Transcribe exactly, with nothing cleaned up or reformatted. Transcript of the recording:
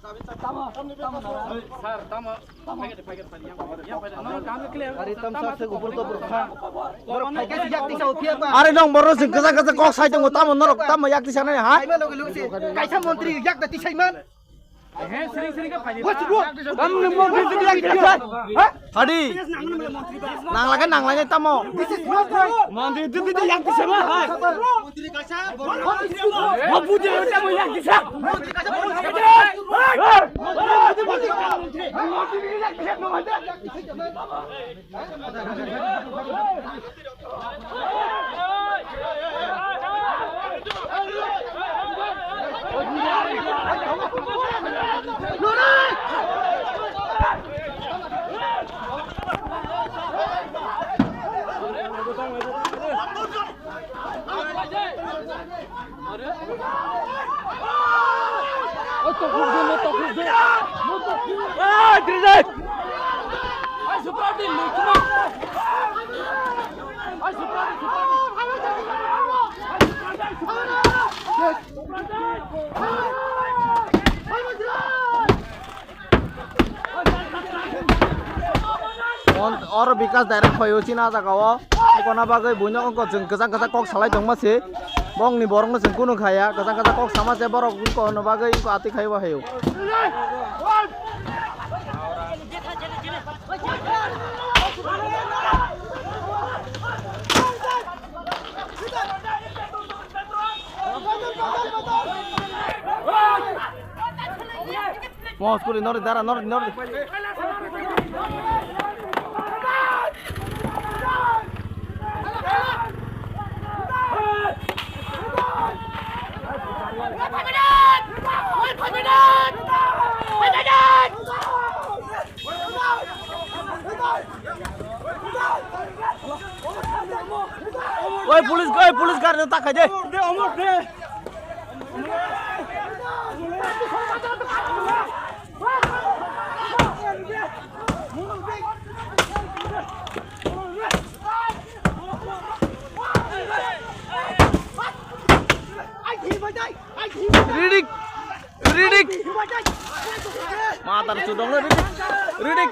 Sir, tamo, tamo, packet, packet, packet, yang, yang, packet. No, kami clear. Ari tam sa se upor to upor kha. Norok packet yak tisa uthia ba. Are nong borok se gaja gaja kok sai tongo, tamo norok tamo yak tisa nai ha? Ai ma loge loge se. Kaisa montri yak da tisai man. He, sering, sering ka paidi. What's wrong? Tam ni montri yak tisa. Ha? Hadi. Nang lage, nang lage tamo. Montri tu tu yak tisa ma. Oro Bikas direct phaio chini ah jaga o. Kona bagwi buino wngkha chwng kwchang kwchang kok salai tongma se. Bongni borokno chwng kunu khaya. Kwchang kwchang kok sama se borok wngkha hwnwi bagwi wngkha atwi khaiwi haio. Mos kuri nori dara nori nori. Oi, police, oi, police gari no takai de. Ridik, ridik. Matar sudong ridik, ridik.